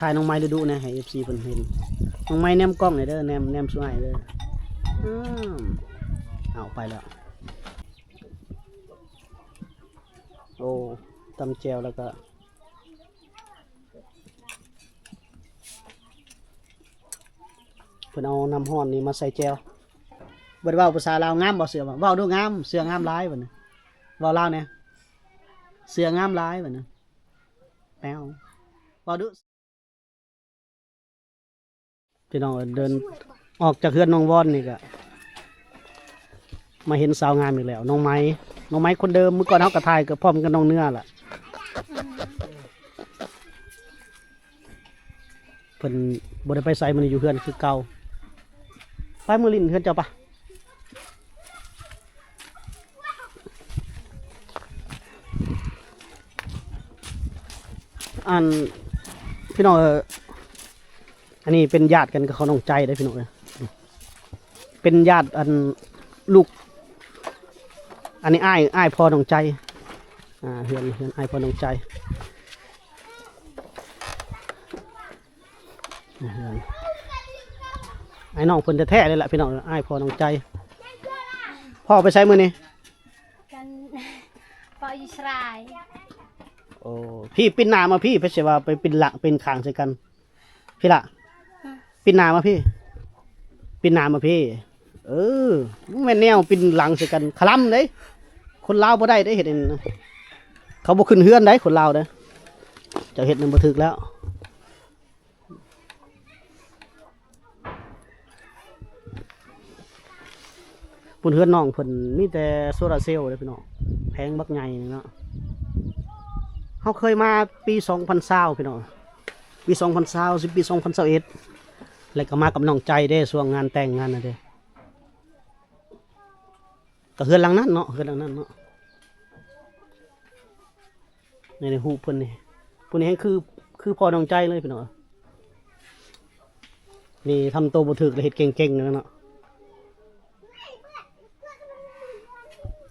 ຖ່າຍນ້ອງໄມ້ດຸໆແດ່ໃຫ້ເອັຟຊີເພິ່ນເຫັນ. ນ້ອງໄມ້ແນມກ້ອງແດ່ເດີ ແນມ ແນມສູ່ອ້າຍເດີ. ອືມ ເອົາໄປແລ້ວ. ໂອ້ ຕຳແຈ່ວແລ້ວກໍ ເພິ່ນເອົານ້ຳຮ້ອນນີ້ມາໃສ່ແຈ່ວ. ເພິ່ນເວົ້າພາສາລາວງາມບໍ່ເສື້ອ? ເວົ້າດູງາມ ເສື້ອງາມຫຼາຍ ເພິ່ນ ເວົ້າລາວແດ່. ເສື້ອງາມຫຼາຍ ເພິ່ນ ແປວ ເວົ້າດູ. ພີ່ນ້ອງເອີຍ ເດີນອອກຈາກເຮືອນນ້ອງວອນນີ້ກະມາເຫັນສາວງາມອີກແລ້ວ ນ້ອງໄມ້ ນ້ອງໄມ້ຄົນເດີມ. ມື້ກ່ອນເຮົາກະຖ່າຍກັບ ພ້ອມກັບນ້ອງເນື້ອລະ ເພິ່ນບໍ່ໄດ້ໄປໃສ ມື້ນີ້ຢູ່ເຮືອນຄືເກົ່າ. ໄປມື້ຫຼິ້ນເຮືອນເຈົ້າປະ. ອັນ ພີ່ນ້ອງເອີຍ ອັນນີ້ເປັນຍາດກັນກັບຂອງນ້ອງໃຈເດ້ພີ່ນ້ອງເອີຍ ເປັນຍາດ ອັນ ລູກ ອັນນີ້ອ້າຍ ອ້າຍພໍ່ນ້ອງໃຈ. ອ່າ ເຮືອນ ເຮືອນອ້າຍພໍ່ນ້ອງໃຈ. ອ້າຍນ້ອງເພິ່ນແທ້ໆເລີຍລະພີ່ນ້ອງ ອ້າຍພໍ່ນ້ອງໃຈ. ພໍ່ໄປໃສມື້ນີ້? ກັນ ພໍ່ຢູ່ສະຫຼາຍ. ໂອ້ ພີ່ປິ່ນໜ້າມາພີ່ ເພິ່ນຊິວ່າໄປປິ່ນຫຼັງ ປິ່ນຂ້າງໃສ່ກັນ. ພີ່ລະ ປິ່ນໜ້າມາພີ່ ປິ່ນໜ້າມາພີ່. ເອີ ບໍ່ແມ່ນແນວປິ່ນຫຼັງໃສ່ກັນ ຄະລຳເດ້. ຄົນລາວບໍ່ໄດ້ເດ້ເຮັດອັນນັ້ນນະ ເຂົາບໍ່ຂຶ້ນເຮືອນໄດ໋ ຄົນລາວເດ້. ເຈົ້າເຮັດນັ້ນບໍ່ຖືກແລ້ວ. ພຸ້ນເຮືອນນ້ອງເພິ່ນມີແຕ່ໂຊລາເຊວເດ້ພີ່ນ້ອງ ແຜງບັກໃຫຍ່ເນາະ. ເຮົາເຄີຍມາປີສອງພັນຊາວພີ່ນ້ອງ ປີສອງພັນຊາວ ຊິປີສອງພັນຊາວເອັດ ແລ້ວກໍມາກັບນ້ອງໃຈເດ້ ຊ່ວງງານແຕ່ງງານນັ້ນເດ້. ກໍເຮືອນຫຼັງນັ້ນເນາະ ເຮືອນຫຼັງນັ້ນເນາະ. ນີ້ ນີ້ຮູບເພິ່ນນີ້ ຜູ້ນີ້ແຮ່ງຄື ຄືພໍ່ນ້ອງໃຈເລີຍພີ່ນ້ອງ. ນີ້ທຳໂຕບໍ່ຖືກແລ້ວເຮັດເກັ່ງໆເນາະ.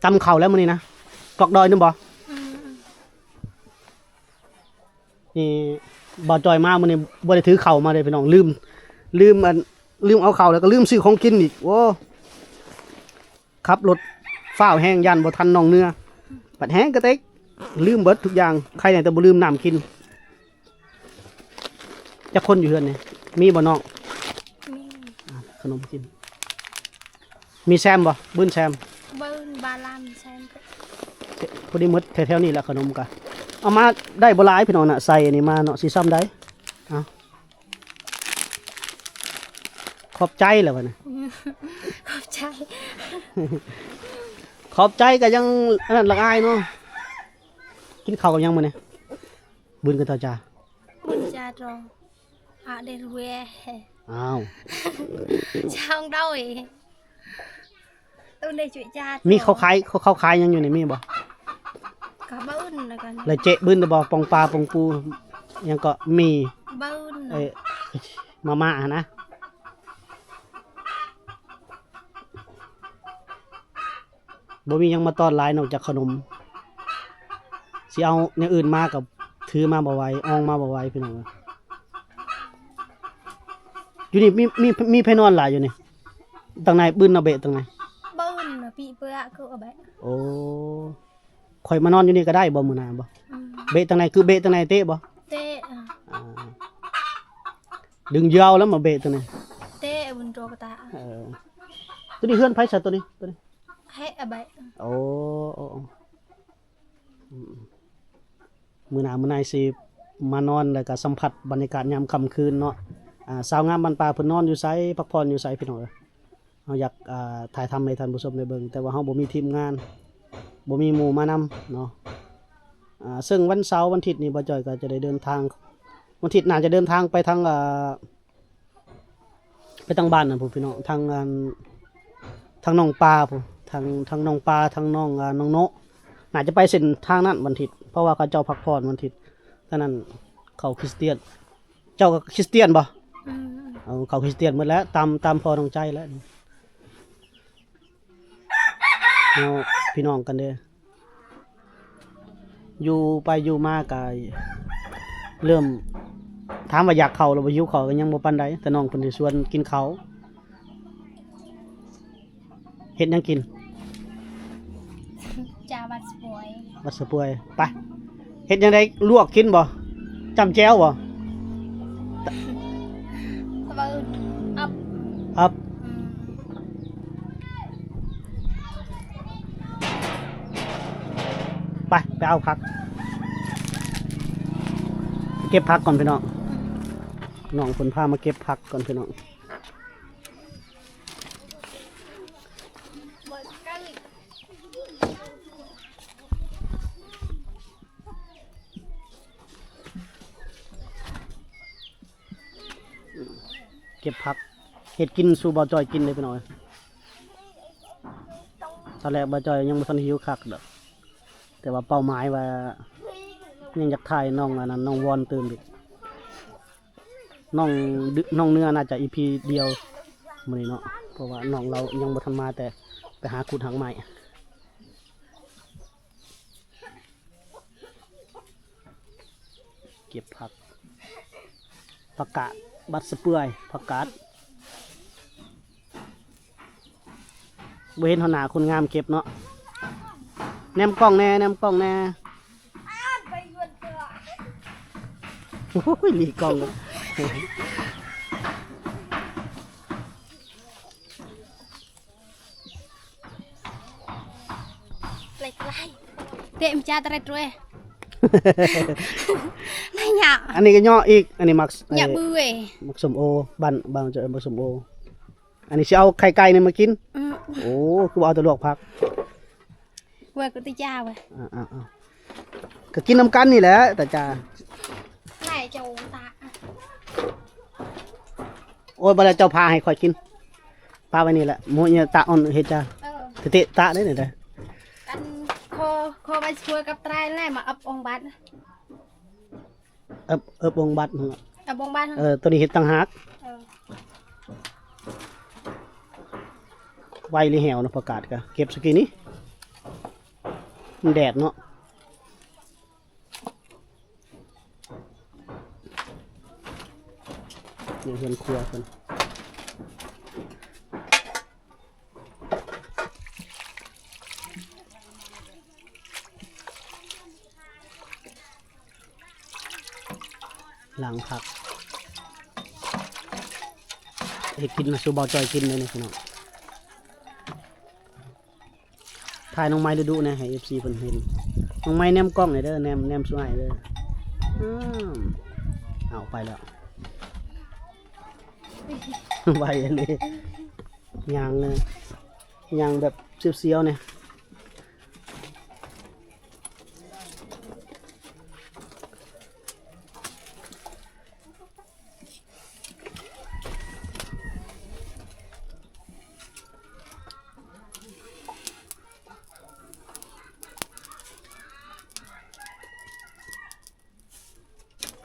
ຕຳເຂົ້າແລ້ວມື້ນີ້ນະ ກອກດອຍນຳບໍ່? ອືມ ນີ້ບ່າວຈ່ອຍມາມື້ນີ້ບໍ່ໄດ້ຖືເຂົ້າມາເດ້ພີ່ນ້ອງ ລືມ ລືມອັນ ລືມເອົາເຂົ້າ ແລ້ວກໍລືມຊື້ຂອງກິນອີກ. ໂອ້ ຂັບລົດຟ້າວແຮງ ຢ້ານບໍ່ທັນນ້ອງເນື້ອ ບັດແຮງກະເຕັກ ລືມເບິດທຸກຢ່າງ. ໃຄແດ່ແຕ່ບໍ່ລືມນ້ຳກິນ. ຈັກຄົນຢູ່ເຮືອນນີ້ ມີບໍ່ນ້ອງ? ມີ ອ່າ ຂະໜົມກິນ. ມີແຊມບໍ່? ບືນແຊມ ບືນ ບາລານແຊມ ພໍດີໝົດແຖວໆນີ້ແຫຼະ ຂະໜົມກະເອົາມາໄດ້ບໍ່ຫຼາຍພີ່ນ້ອງນະ ໃສ່ອັນນີ້ມາເນາະ ຊິຊ່ຳໃດ. ເອົາ ຂອບໃຈແລ້ວບັດນີ້ ຂອບໃຈ ຂອບໃຈກໍຍັງອັນນັ້ນລະອາຍເນາະ. ກິນເຂົ້າກັບຫຍັງມື້ນີ້? ບືນກັນຕໍ່ຈ້າ ບືນຈ້າຕອງ ອາເດຣເວ ອ້າວ ຊ່າງດອຍ ໂຕເດຈຸຈາ ມີເຂົາຂາຍ ເຂົາ ເຂົາຂາຍຫຍັງຢູ່ນີ້ ມີບໍ່? ກະບືນແລ້ວກັນ ແລ້ວເຈະບືນແລ້ວບໍ່? ປອງປາ ປອງປູ ຫຍັງເກາະ ໝີ່ ບືນ ເອີ ມາມ່າຫັ້ນນະ. ບໍ່ມີຫຍັງມາຕ້ອນຫຼາຍນອກຈາກຂະໜົມ. ຊິເອົາແນວອື່ນມາກໍຖືມາບໍ່ໄຫວ ອ່ອງມາບໍ່ໄຫວ ພີ່ນ້ອງເອີຍ. ຢູ່ນີ້ມີ ມີ ມີໃຜນອນຫຼາຍຢູ່ນີ້? ຕັງໃນບືນນະ ເບະຕັງໃນ? ບືນນະ ປີເປືອຄືເບະ. ໂອ້ ຂ້ອຍມານອນຢູ່ນີ້ກໍໄດ້ບໍ່ ມື້ໜ້າບໍ່? ອືມ ເບະຕັງໃນ ຄືເບະຕັງໃນ ເຕະບໍ່? ເຕະ ອ່າ ອ່າ ດຶງຍາວແລ້ວມາເບະຕົວນີ້ ເຕະບຸນໂຕກະຕາ. ເອີ ຕົວນີ້ເຮືອນໃຜຊະ ຕົວນີ້ ຕົວນີ້? ເຮະ ອະໄບ. ໂອ້ ໂອ້ ໂອ້ ອືມ ມື້ໜ້າ ມື້ໃນຊິມານອນ ແລ້ວກະສຳຜັດບັນຍາກາດຍາມຄ່ຳຄືນເນາະ. ອ່າ ສາວງາມບ້ານປ່າເພິ່ນນອນຢູ່ໃສ ພັກຜ່ອນຢູ່ໃສ ພີ່ນ້ອງເອີຍ? ເຮົາຢາກ ອ່າ ຖ່າຍທຳໃຫ້ທ່ານຜູ້ຊົມໄດ້ເບິ່ງ ແຕ່ວ່າເຮົາບໍ່ມີທີມງານ ບໍ່ມີໝູ່ມານຳເນາະ. ອ່າ ເຊິ່ງວັນເສົາວັນທິດນີ້ ບ່າວຈ້ອຍກໍຈະໄດ້ເດີນທາງ ວັນທິດໜ້າຈະເດີນທາງໄປທາງ ອ່າ ໄປທາງບ້ານນັ້ນພຸ້ນ ພີ່ນ້ອງ ທາງ ອັນ ທາງໜອງປາພຸ້ນ ທາງ ທາງໜອງປາ ທາງໜອງ ອ່າ ໜອງໂນະ ໜ້າຈະໄປເສັ້ນທາງນັ້ນວັນທິດ ເພາະວ່າເຂົາເຈົ້າພັກຜ່ອນວັນທິດ. ທາງນັ້ນເຂົາຄຣິສຕຽນ ເຈົ້າກໍຄຣິສຕຽນບໍ່? ອືມ ເອົາ ເຂົາຄຣິສຕຽນໝົດແລ້ວ ຕາມ ຕາມພໍ່ນ້ອງໃຈແລ້ວ. ເນາະ ພີ່ນ້ອງກັນເດ້ ຢູ່ໄປຢູ່ມາກໍເລີ່ມ ຖາມວ່າຢາກເຂົ້າຫຼືບໍ່ຫິວເຂົ້າ ກໍຍັງບໍ່ປານໃດ, ແຕ່ນ້ອງເພິ່ນຊິຊວນກິນເຂົ້າ. ເຮັດຫຍັງກິນ? ຈ້າ ບັດສະປວຍ ບັດສະປວຍ. ໄປ ເຮັດຫຍັງໄດ້? ລວກກິນບໍ່? ຈ້ຳແຈ່ວບໍ່? ຕະບະອຶ່ນ ອັບ ອັບ ອືມ ໄປ ໄປເອົາຜັກ ເກັບຜັກກ່ອນພີ່ນ້ອງ. ນ້ອງເພິ່ນພາມາເກັບຜັກກ່ອນພີ່ນ້ອງ. ເກັບຜັກເຮັດກິນສູ່ບ່າວຈ້ອຍກິນເດ້ພີ່ນ້ອງເອີຍ. ຕອນແລກບ່າວຈ້ອຍຍັງບໍ່ທັນຫິວຄັກດອກ ແຕ່ວ່າເປົ້າໝາຍວ່າຍັງຢາກຖ່າຍນ້ອງອັນນັ້ນ ນ້ອງວອນຕື່ມອີກ. ນ້ອງ ນ້ອງເນື້ອໜ້າຈະອີພີດຽວມື້ນີ້ເນາະ ເພາະວ່ານ້ອງລາວຍັງບໍ່ທັນມາ ແຕ່ໄປຫາຂຸດຮາກໄມ້. ເກັບຜັກ ຜັກກາດ ບັດສະເປືອຍ ຜັກກາດ. ບໍ່ເຫັນຫົວໜ້າຄົນງາມເກັບເນາະ. ແນມກ້ອງແດ່ ແນມກ້ອງແດ່. ໂອ້ຍ ຫຼີກກ້ອງ. ເຕະມາຈາດເຣດເຣຍ ນາຍຫຍາ. ອັນນີ້ກໍເຍາະອີກ. ອັນນີ້ໝາກ ຫຍາບືເວ ໝາກສົ້ມໂອ ບ້ານ ບ້ານເຈົ້າເອີ້ນໝາກສົ້ມໂອ. ອັນນີ້ຊິເອົາໄຂ່ໄກ່ນີ້ມາກິນ. ອືມ ໂອ້ ຄືວ່າເອົາແຕ່ລວກຜັກ. ເວີຍ ກູຕິຈາເວີຍ. ອ່າໆໆ ກໍກິນນຳກັນນີ້ແຫຼະ ຕາຈາ. ໄລ່ເຈົ້າຕາ. ໂອ້ຍ ບໍ່ແລ້ວເຈົ້າພາໃຫ້ຂ້ອຍກິນ. ປະໄວ້ນີ້ແຫຼະ ໂມຍະຕະອ່ອນເຮັດຈ້າ. ເອີ ເຕະຕະໄດ້ນີ້ໄດ໋. ອັນ ຂໍ ຂໍໃບສະພວຍກັບຕາຍແລ້ວມາອັບອົງບັດ. ເອີບ ເອີບອົງບັດຫັ້ນລະ ເອີບອົງບັດ. ເອີ ໂຕນີ້ເຮັດຕ່າງຫາກ. ເອີ ໄວຫຼືແຫ້ວເນາະ ຜັກກາດກະເກັບສະກີນີ້ ມັນແດດເນາະ. ນີ້ເຮືອນຄົວເພິ່ນ ລ້າງຜັກ ເຮັດກິນມາສູ່ບ່າວຈ້ອຍກິນເດ້ນີ້ພີ່ນ້ອງ. ຖ່າຍນ້ອງໄມ້ດຸໆແດ່ ໃຫ້ເອັຟຊີເພິ່ນເຫັນ. ນ້ອງໄມ້ແນມກ້ອງແດ່ເດີ ແນມ ແນມສູ່ອ້າຍເດີ. ອືມ ເອົາໄປແລ້ວ ໄວອີ່ຫຼີ ຍ່າງ ຍ່າງແບບສຽວໆແດ່.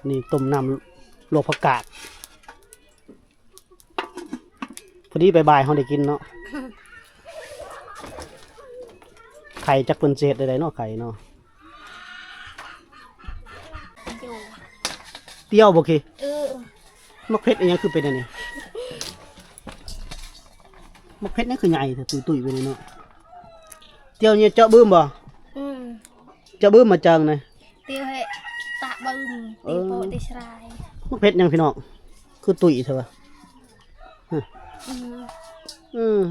ນີ້ຕົ້ມນ້ຳລວກຜັກກາດ ພໍດີບ່າຍໆເຮົາໄດ້ກິນເນາະ. ໄຂ່ຈັກເພິ່ນຊິເຮັດແນວໃດເນາະ ໄຂ່ເນາະ. ຕຽວບໍ່ຄີ? ເອີ ໝາກເຜັດອີ່ຫຍັງຄືເປັນອັນນີ້? ໝາກເຜັດຫຍັງຄືໃຫຍ່ແທ້ ຕຸ້ຍໆ ແບບນີ້ເນາະ. ຕຽວນີ້ເຈາະບຶ້ມບໍ່? ອືມ ເຈາະບຶ້ມມາຈັ່ງນະ ຕຽວໃຫ້ຕະບຶ້ມ. ເອີ ຕຽວໂປະຕິສລາຍ. ໝາກເຜັດຫຍັງພີ່ນ້ອງ ຄືຕຸ້ຍແທ້ວະ? ອືມ ອືມ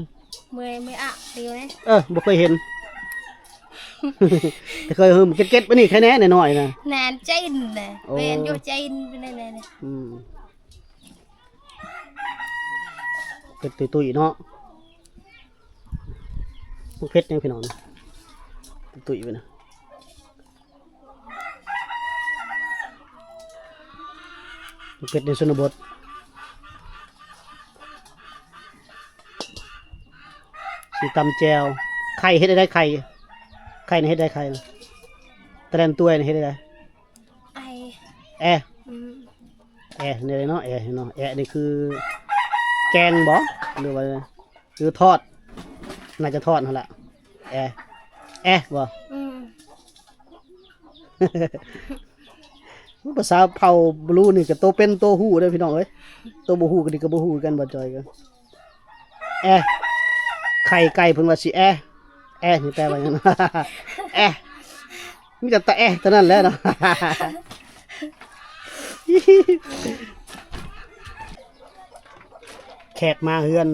ເມື່ອຍ ເມື່ອຍອະ ຕຽວນີ້. ເອີ ບໍ່ເຄີຍເຫັນ ແຕ່ເຄີຍເຫັນເກັດໆ ປານນີ້ ໄຄແນ່ນ້ອຍໆນະ. ແໜ້ນຈີນນະ. ໂອ້ ແມ່ນຢູ່ ຈີນເປັນແນວນີ້. ອືມ ເຜັດຕຸ້ຍໆເນາະ. ໝາກເຜັດຫຍັງພີ່ນ້ອງ ຕຸ້ຍໆ ໄປນະ. ເຜັດໃນຊົນນະບົດ ຊິຕຳແຈ່ວ. ໄຂ່ເຮັດໄດ້ ໄຂ່ ໄຂ່ນີ້ເຮັດໄດ້ ໄຂ່ ຕະແລນຕວຍນີ້ເຮັດໄດ້. ໄອ ແອ ອືມ ແອນີ້ເນາະ ແອເນາະ. ແອນີ້ຄືແກງບໍ່ ຫຼືວ່າ ຫຼືທອດ? ໜ້າຈະທອດຫັ້ນລະ. ແອ ແອບໍ່? ອືມ. ພາສາເຜົ່າບລູນີ້ກໍໂຕເປັນໂຕຮູ້ເດ້ພີ່ນ້ອງເອີຍ. ໂຕບໍ່ຮູ້ກໍນີ້ກໍບໍ່ຮູ້ຄືກັນ ບ່າວຈ່ອຍກໍ. ແອ ໄຂ່ໄກ່ເພິ່ນວ່າຊິແອ ແອນີ້ແປວ່າຫຍັງ? ແອ ມີແຕ່ຕາແອເທົ່ານັ້ນແຫຼະເນາະ. ແຂກມາເຮືອນ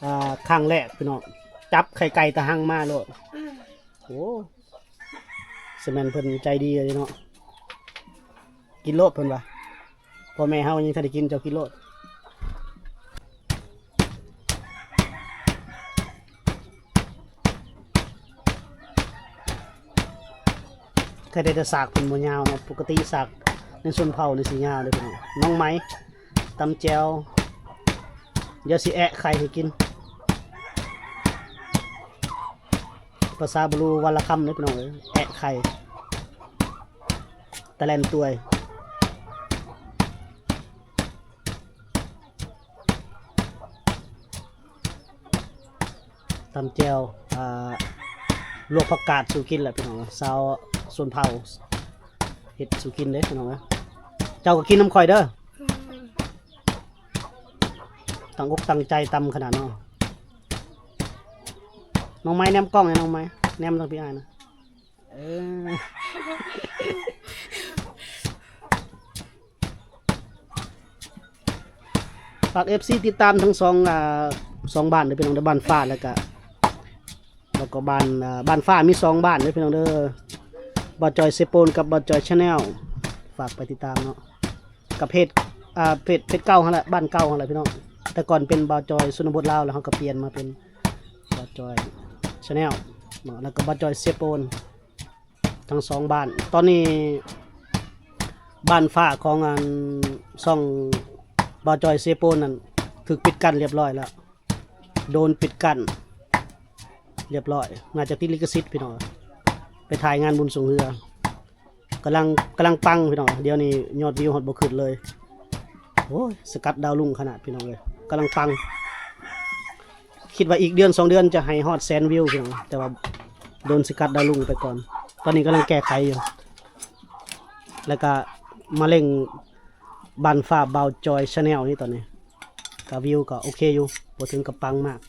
ອ່າ ຄັ້ງແລກພີ່ນ້ອງ ຈັບໄຂ່ໄກ່ຕາຮັງມາໂລດ. ໂອ້ ສະແມ່ນເພິ່ນໃຈດີເລີຍເນາະ. ກິນໂລດເພິ່ນວ່າ ພໍ່ແມ່ເຮົາຍັງທັນໄດ້ກິນ ເຈົ້າກິນໂລດ. ແຕ່ ແຕ່ສາກເພິ່ນບໍ່ຍາວເນາະ ປົກກະຕິສາກໃນຊົນເຜົ່ານີ້ຊິຍາວເດ້ພີ່ນ້ອງ. ນ້ອງໄມ້ ຕຳແຈ່ວ ດຽວຊິແອະໄຂ່ໃຫ້ກິນ. ພາສາບລູວັນລະຄຳເດ້ພີ່ນ້ອງເອີຍ ແອະໄຂ່ ຕະແລ່ນຕວຍ. ຕຳແຈ່ວ ອ່າ ລວກຜັກກາດສູ່ກິນແຫຼະພີ່ນ້ອງ. ຊາວຊົນເຜົ່າເຮັດສູ່ກິນເດ້ພີ່ນ້ອງເອີຍ. ເຈົ້າກໍກິນນຳຂ້ອຍເດີ. ຕັ້ງອົກຕັ້ງໃຈຕຳຂະໜາດເນາະ. ນ້ອງໄມ້ແນມກ້ອງແດ່ ນ້ອງໄມ້ ແນມທາງພີ່ອ້າຍນະ. ເອີ ຝາກເອັຟຊີຕິດຕາມທັງສອງ ອ່າ ສອງບ້ານເດີພີ່ນ້ອງເດີ ບ້ານຟ້າ ແລ້ວກະ ແລ້ວກໍບ້ານ ອ່າ ບ້ານຟ້າມີສອງບ້ານເດີພີ່ນ້ອງເດີ ບ່າວຈ່ອຍເຊໂປນກັບບ່າວຈ່ອຍ Channel. ຝາກໄປຕິດຕາມເນາະ ກັບເພຈ ອ່າ ເພຈ ເພຈເກົ່າຫັ້ນແຫຼະ ບ້ານເກົ່າຫັ້ນແຫຼະພີ່ນ້ອງ. ແຕ່ກ່ອນເປັນບ່າວຈ່ອຍຊົນນະບົດລາວ ແລ້ວເຮົາກໍປ່ຽນມາເປັນບ່າວຈ່ອຍ Channel ເນາະ ແລ້ວກໍບ່າວຈ່ອຍເຊໂປນ. ທັງສອງບ້ານ. ຕອນນີ້ບ້ານຟ້າຂອງອັນຊ່ອງບ່າວຈ່ອຍເຊໂປນນັ້ນຖືກປິດກັ້ນລຽບຮ້ອຍແລ້ວ. ໂດນປິດກັ້ນລຽບຮ້ອຍ. ໜ້າຈະຕິດລິຂະສິດພີ່ນ້ອງ. ໄປຖ່າຍງານບຸນຊ່ວງເຮືອ. ກຳລັງ ກຳລັງປັງພີ່ນ້ອງ. ດຽວນີ້ຍອດວິວຮອດບໍ່ຂຶ້ນເລີຍ. ໂອ້ຍ ສະກັດດາວລຸງຂະໜາດພີ່ນ້ອງເອີຍ. ກຳລັງປັງ. ຄິດວ່າອີກເດືອນສອງເດືອນຈະໃຫ້ຮອດແສນວິວພີ່ນ້ອງ ແຕ່ວ່າໂດນສະກັດດາວລຸງໄປກ່ອນ. ຕອນນີ້ກຳລັງແກ້ໄຂຢູ່ ແລ້ວກະມາເລັ່ງບ້ານຟ້າບ່າວຈ່ອຍ Channel ນີ້ຕອນນີ້ ກະວິວກໍໂອເຄຢູ່ ບໍ່ເຖິງກັບປັງມາກ.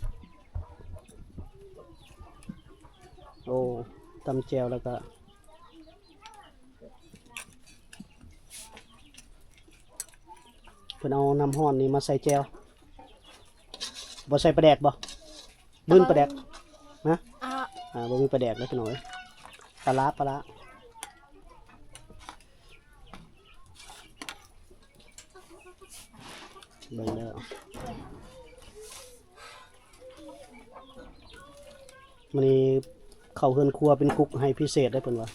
ໂອ້ ຕຳແຈ່ວແລ້ວກະ ເພິ່ນເອົານ້ຳຮ້ອນນີ້ມາໃສ່ແຈ່ວ. ບໍ່ໃສ່ປາແດກບໍ່? ບຶ້ນປາແດກ? ຮະ? ອ່າ ອ່າ ບໍ່ມີປາແດກເດ້ພີ່ນ້ອງເອີຍ. ປາຮ້າ ປາຮ້າ ເບິ່ງເດີ. ມື້ນີ້ເຂົ້າເຮືອນຄົວເປັນກຸກໃຫ້ພິເສດໄດ໋ເພິ່ນວ່າ.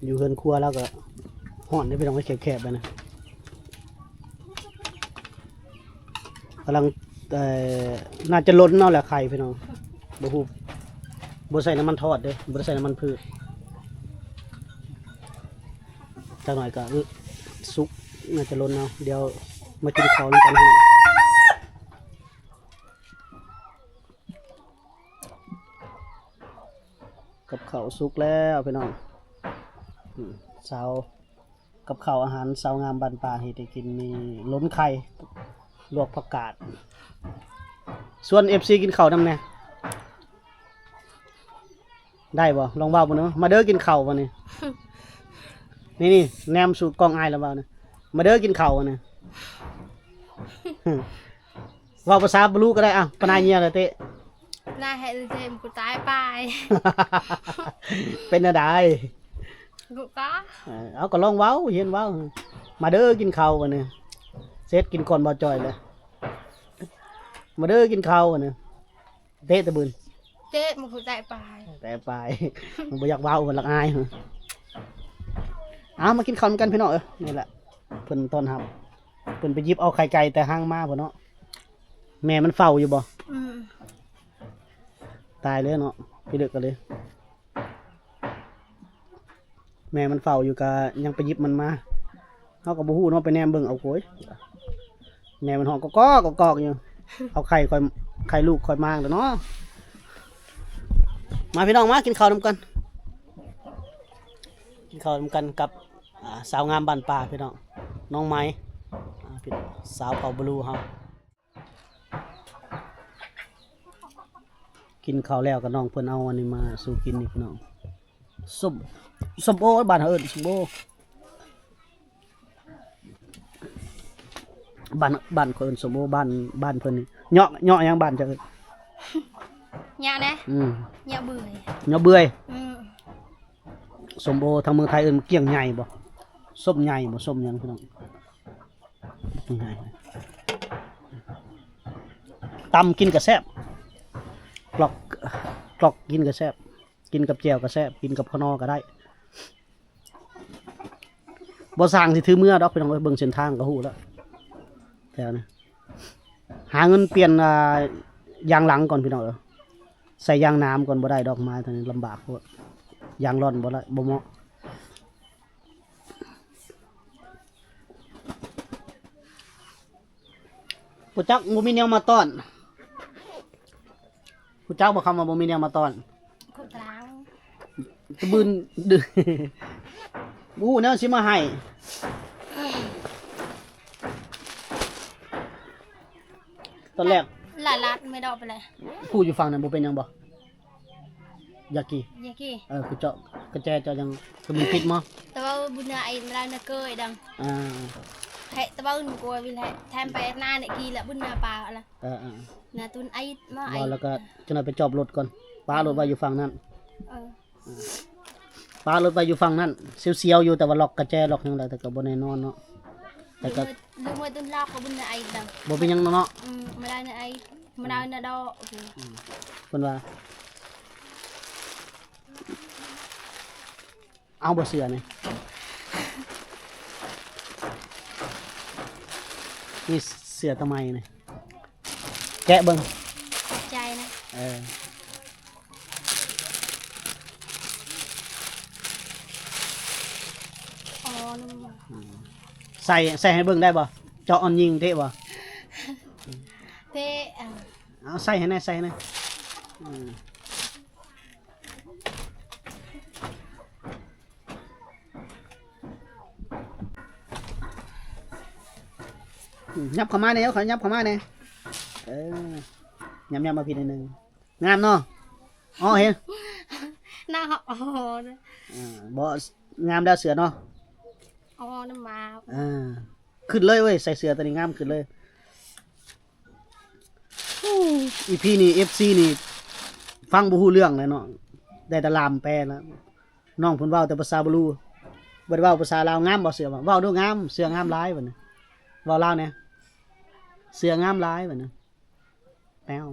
ຢູ່ເຮືອນຄົວລາວກໍຮ້ອນເດ້ພີ່ນ້ອງເອີຍ ແຄບໆ ແບບນີ້. ກຳລັງ ເອີ ໜ້າຈະລົ້ນເອົາແຫຼະໄຂ່ພີ່ນ້ອງ ບໍ່ຮູ້ ບໍ່ໃສ່ນ້ຳມັນທອດເດ້ ບໍ່ໄດ້ໃສ່ນ້ຳມັນພືດ. ຈັກໜ້ອຍກໍສຸກ ໜ້າຈະລົ້ນເອົາ. ດຽວມາກິນເຂົ້ານຳກັນພີ່ນ້ອງ. ກັບເຂົ້າສຸກແລ້ວພີ່ນ້ອງ. ອືມ ສາວ ກັບເຂົ້າອາຫານສາວງາມບ້ານປ່າເຮັດໃຫ້ກິນ ມີຫຼົນໄຂ່ ລວກຜັກກາດ. ຊວນເອັຟຊີກິນເຂົ້ານຳແດ່ ໄດ້ບໍ່? ລອງເວົ້າເບິ່ງເນາະ. ມາເດີກິນເຂົ້າບາດນີ້. ນີ້ໆ ແນມສູ່ກ້ອງອ້າຍລະເວົ້ານະ. ມາເດີກິນເຂົ້າບາດນີ້. ເວົ້າພາສາບລູກໍໄດ້. ອ້າວ ປະນາຍເຍຍລະເຕະ ນາຍໃຫ້ເຕະ ມັນກໍຕາຍໄປ. ເປັນແນວໃດ? ກູກະ ເອີ ເອົາ ກໍລອງເວົ້າ ຮຽນເວົ້າ. ມາເດີກິນເຂົ້າບາດນີ້. ເສັດກິນກ່ອນບ່າວຈ່ອຍເລີຍ. ມາເດີກິນເຂົ້າບາດນີ້. ເຕະຕະບຶນ ເຕະ ມັນກໍຕາຍໄປ ແຕ່ປາຍ ມັນບໍ່ຢາກເວົ້າ ມັນລັກອາຍ. ເອົາ ມາກິນເຂົ້ານຳກັນພີ່ນ້ອງເອີຍ. ນີ້ແຫຼະ ເພິ່ນຕ້ອນຮັບ ເພິ່ນໄປຫຍິບເອົາໄຂ່ໄກ່ແຕ່ຮັງມາພຸ້ນເນາະ. ແມ່ມັນເຝົ້າຢູ່ບໍ່? ອືມ ຕາຍເລີຍເນາະ ພິລຶກກັນເລີຍ. ແມ່ມັນເຝົ້າຢູ່ ກະຍັງໄປຫຍິບມັນມາ. ເຮົາກໍບໍ່ຮູ້ເນາະ ໄປແນມເບິ່ງເອົາໂກຍ ແມ່ມັນຮ້ອງກອກໆ ກອກໆຢູ່. ເອົາໄຂ່ຂ້ອຍ ໄຂ່ລູກຂ້ອຍມາແລ້ວເນາະ. ມາພີ່ນ້ອງ ມາກິນເຂົ້ານຳກັນ ກິນເຂົ້ານຳກັນກັບ ອ່າ ສາວງາມບ້ານປ່າພີ່ນ້ອງ ນ້ອງໄມ ອ່າ ພີ່ ສາວເຜົ່າບລູເຮົາ. ກິນເຂົ້າແລ້ວກໍນ້ອງເພິ່ນເອົາອັນນີ້ມາສູ່ກິນນີ້ພີ່ນ້ອງ ສົ້ມ ສົ້ມໂອ ບ້ານເຮົາເອີ້ນສົ້ມໂອ ບ້ານ ບ້ານເຂົາເອີ້ນສົ້ມໂອ ບ້ານ ບ້ານເພິ່ນນີ້ ເຍາະ ເຍາະຫຍັງບ້ານເຈົ້າເອີ້ນ? ເຍາະນະ ອືມ ເຍາະເບື່ອຍ ເຍາະເບື່ອຍ ອືມ ສົ້ມໂອ ທາງເມືອງໄທເອີ້ນກ້ຽງໃຫຍ່ບໍ່? ສົ້ມໃຫຍ່ບໍ່? ສົ້ມຫຍັງພີ່ນ້ອງ? ຕຳກິນກໍແຊບ ກລອກ ກລອກກິນກໍແຊບ ກິນກັບແຈ່ວກໍແຊບ ກິນກັບຂ້າວໜໍ່ກໍໄດ້. ບໍ່ຊ່າງຊິຖືເມືອດອກພີ່ນ້ອງເອີຍ ເບິ່ງເສັ້ນທາງກໍຮູ້ແລ້ວ ແຖວນີ້ ຫາເງິນປ່ຽນ ອ່າ ຢາງຫຼັງກ່ອນພີ່ນ້ອງເອີຍ ໃສ່ຢາງໜາມກ່ອນ ບໍ່ໄດ້ດອກ ມາທາງນີ້ລຳບາກໂພດ ຢາງລ່ອນບໍ່ໄດ້ ບໍ່ເໝາະ. ຮູ້ຈັກບໍ່ມີແນວມາຕ້ອນ ຮູ້ຈັກບໍ່ຄຳວ່າບໍ່ມີແນວມາຕ້ອນ? ຄົນຕາງ ຕະບືນ ບໍ່ຮູ້ແນວຊິມາໃຫ້ ຕອນແລກ ຫຼາຍລັດແມ່ດອກໄປແລ້ວ ຜູ້ຢູ່ຝັ່ງນັ້ນບໍ່ເປັນຫຍັງບໍ່? ຢາກີ ຢາກີ ເອີ ຄືເຈາະກະແຈເຈາະຫຍັງ ຄືມັນຕິດໝໍ? ແຕ່ວ່າບຸນນາໄອມາລານະເກີຍດັງ ອ່າ ແພະຕະເບິ່ງກວຍວິນແທມໄປນານະກີລະບຸນນາປາລະ ເອີໆ ນາຕຸນໄອມາໄອ ແລ້ວກໍຈັກໜ້ອຍໄປຈອບລົດກ່ອນ ປະລົດໄວ້ຢູ່ຝັ່ງນັ້ນ ເອີ ປະລົດໄວ້ຢູ່ຝັ່ງນັ້ນ ສຽວໆຢູ່ ແຕ່ວ່າລັອກກະແຈລັອກຫຍັງໄດ້ ແຕ່ກໍບໍ່ແນ່ນອນເນາະ ແຕ່ກໍ ລືມໄວ້ ລືມໄວ້ຕຸນລັອກກໍບຸນນາໄອດຳ ບໍ່ເປັນຫຍັງເນາະ ອືມ ມາໄດ້ນາໄອ ມາໄດ້ນາດອກ ອືມ ເພິ່ນວ່າ ເອົາບໍ່ເສື້ອນີ້ ນີ້ເສື້ອຕະໄໝນີ້ ແກະເບິ່ງ ຂອບໃຈນະ ເອີ ອໍ ອືມ ໃສ່ ໃສ່ໃຫ້ເບິ່ງໄດ້ບໍ່? ເຈາະອ່ອນຍິງເຕະບໍ່? ເຕະ ເອົາໃສ່ໃຫ້ແດ່ ໃສ່ໃຫ້ແດ່ ອືມ. ອືມ ຫຍັບເຂົ້າມາແດ່ ເອົາ ຫຍັບເຂົ້າມາແດ່ ເອີ ຫຍັບໆມາພີ້ໜ້ອຍໜຶ່ງ ງາມເນາະ ອໍ ເຫັນ ໜ້າຮັກ ອໍ ເອີ ບໍ່ ງາມແລ້ວເສື້ອເນາະ ອໍ ນຳມາ ເອີ ຂຶ້ນເລີຍເວີຍ ໃສ່ເສື້ອຕົວນີ້ງາມຂຶ້ນເລີຍ. ອີພີນີ້ ເອັຟຊີນີ້ຟັງບໍ່ຮູ້ເລື່ອງແລ້ວເນາະ ໄດ້ແຕ່ລ່າມແປແລ້ວ ນ້ອງເພິ່ນເວົ້າແຕ່ພາສາບລູ ບໍ່ໄດ້ເວົ້າພາສາລາວ. ງາມບໍ່ເສື້ອ? ເວົ້າດູງາມ ເສື້ອງາມຫຼາຍ ບັດນີ້ ເວົ້າລາວແດ່ ເສື້ອງາມຫຼາຍ ບັດນີ້ ແປວ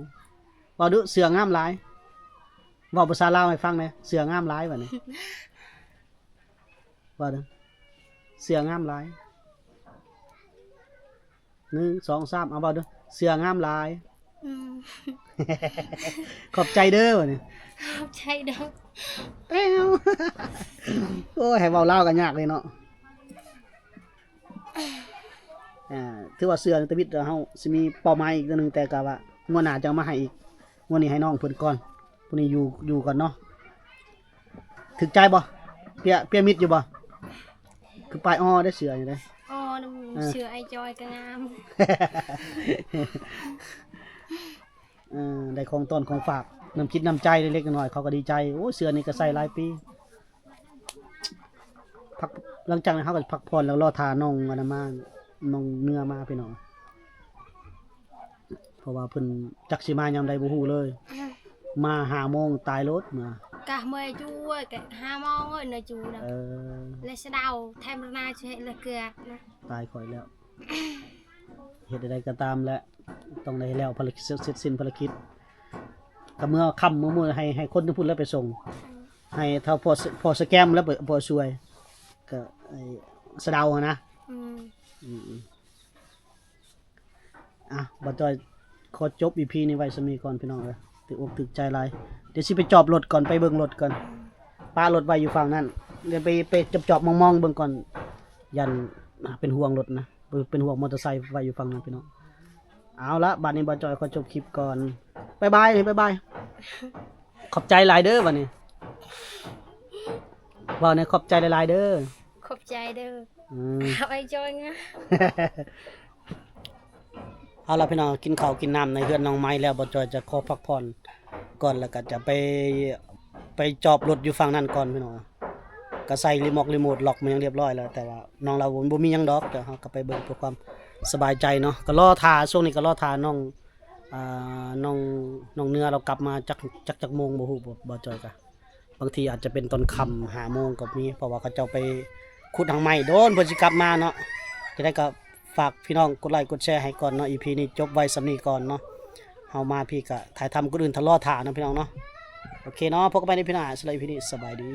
ເວົ້າດູ ເສື້ອງາມຫຼາຍ ເວົ້າພາສາລາວໃຫ້ຟັງແດ່ ເສື້ອງາມຫຼາຍ ບັດນີ້ ເວົ້າດູ ເສື້ອງາມຫຼາຍ. ໜຶ່ງ ສອງ ສາມ ເອົາເວົ້າເດີ້ ເສື້ອງາມຫຼາຍ ອືມ ຂອບໃຈເດີ້ ບັດນີ້ ຂອບໃຈເດີ້ ແປ້ວ ໂອ້ຍ ໃຫ້ເວົ້າລາວກໍຍາກເລີຍເນາະ ອ່າ ຖືວ່າເສື້ອທຳອິດ ເຮົາຊິມີເປົ້າໝາຍອີກເທື່ອໜຶ່ງ ແຕ່ກະວ່າງວດໜ້າຈັ່ງມາໃຫ້ອີກ ງວດນີ້ໃຫ້ນ້ອງເພິ່ນກ່ອນ ຜູ້ນີ້ຢູ່ ຢູ່ກ່ອນເນາະ ຖືກໃຈບໍ່? ເປຍ ເປຍມິດຢູ່ບໍ່? ຄືປ້າຍອໍເດ້ ເສື້ອນີ້ເດ້ ອໍ ນຳ ເອີ ເສື້ອອ້າຍຈອຍກໍງາມ ເອີ ໄດ້ຂອງຕ້ອນຂອງຝາກ ນ້ຳຈິດນ້ຳໃຈເລັກໆນ້ອຍໆ ເຂົາກໍດີໃຈ. ໂອ້ຍ ເສື້ອນີ້ກໍໃສ່ຫຼາຍປີ ພັກ ຫຼັງຈາກນັ້ນເຮົາກໍພັກຜ່ອນ ແລ້ວລໍຖ້ານ້ອງອັນນັ້ນມາ ນ້ອງເນື້ອມາ ພີ່ນ້ອງ. ເພາະວ່າເພິ່ນຈັກຊິມາຍາມໃດບໍ່ຮູ້ເລີຍ ມາຫ້າໂມງຕາຍໂລດມາ ກະເມື່ອຍຈຸ້ຍ ກະຫ້າໂມງເອີຍ ເນາະ ຈຸ້ຍນະ ເອີ ແລະສະເດົາແທມລະນາຊິເຮັດລະເກືອດນະ ຕາຍຂ້ອຍແລ້ວ ເຮັດໃດໆກໍຕາມແຫຼະ ຕ້ອງໄດ້ແລ້ວພາລະກິດ ເສັດສິ້ນພາລະກິດ ກໍເມື່ອຄ່ຳເມື່ອມື້ ໃຫ້ ໃຫ້ຄົນທາງພຸ້ນແລ້ວໄປສົ່ງ ໃຫ້ເຖົ້າພໍ່ ພໍ່ສະແກມແລ້ວໄປ ພໍ່ຊ່ວຍ ກໍໄອ້ສະເດົາຫັ້ນນະ ອືມ ອືມ. ອ່ະ ບ່າວຈ້ອຍຂໍຈົບອີພີນີ້ໄວ້ສ່ຳນີ້ກ່ອນພີ່ນ້ອງເອີຍ ຖືກອົກຖືກໃຈຫຼາຍ ດຽວຊິໄປຈອບລົດກ່ອນ ໄປເບິ່ງລົດກ່ອນ ປະລົດໄວ້ຢູ່ຝັ່ງນັ້ນ ດຽວໄປ ໄປຈອບໆມອງໆເບິ່ງກ່ອນ ຢ້ານ ອ່າ ເປັນຫ່ວງລົດນະ ເປັນຫ່ວງມໍເຕີໄຊໄວ້ຢູ່ຝັ່ງນັ້ນພີ່ນ້ອງ. ເອົາລະ ບາດນີ້ບ່າວຈ້ອຍຂໍຈົບຄລິບກ່ອນ ບາຍບາຍ ບາຍບາຍ. ຂອບໃຈຫຼາຍເດີບັດນີ້ ເວົ້າແດ່ ຂອບໃຈຫຼາຍໆເດີ. ຂອບໃຈເດີ. ອືມ ເອົາໄອ້ຈອຍງາ. ເອົາລະພີ່ນ້ອງ ກິນເຂົ້າກິນນ້ຳໃນເຮືອນນ້ອງໄມ້ແລ້ວ ບ່າວຈອຍຈະຂໍພັກຜ່ອນກ່ອນ ແລ້ວກໍຈະໄປ ໄປຈອບລົດຢູ່ຝັ່ງນັ້ນກ່ອນພີ່ນ້ອງ. ກໍໃສ່ຣີມອກຣີໂມດລັອກມາຫຍັງຮຽບຮ້ອຍແລ້ວ ແຕ່ວ່ານ້ອງລາວບໍ່ມີຫຍັງດອກ ດຽວເຮົາກໍໄປເບິ່ງເພື່ອຄວາມສະບາຍໃຈເນາະ. ກໍລໍຖ້າ ຊ່ວງນີ້ກໍລໍຖ້ານ້ອງ ອ່າ ນ້ອງ ນ້ອງເໜືອລາວກັບມາຈັກ ຈັກ ຈັກໂມງບໍ່ຮູ້ ບ່າວຈອຍກະ ບາງທີອາດຈະເປັນຕອນຄ່ຳ ຫ້າໂມງກໍມີ ເພາະວ່າເຂົາເຈົ້າໄປຂຸດຫາງໄມ້ ໂດນເພິ່ນຊິກັບມາເນາະ. ຈັ່ງໃດກໍຝາກພີ່ນ້ອງກົດໄລກົດແຊໃຫ້ກ່ອນເນາະ. ອີພີນີ້ຈົບໄວ້ສ່ຳນີ້ກ່ອນເນາະ. ເຮົາມາພີ້ກະຖ່າຍທຳ ກ່ອນອື່ນຖ້າລໍຖ້າເນາະພີ່ນ້ອງເນາະ. ໂອເຄເນາະ ພົບກັນໃໝ່ໃນພີ້ໜ້າ. ສຳລັບອີພີນີ້ ສະບາຍດີ.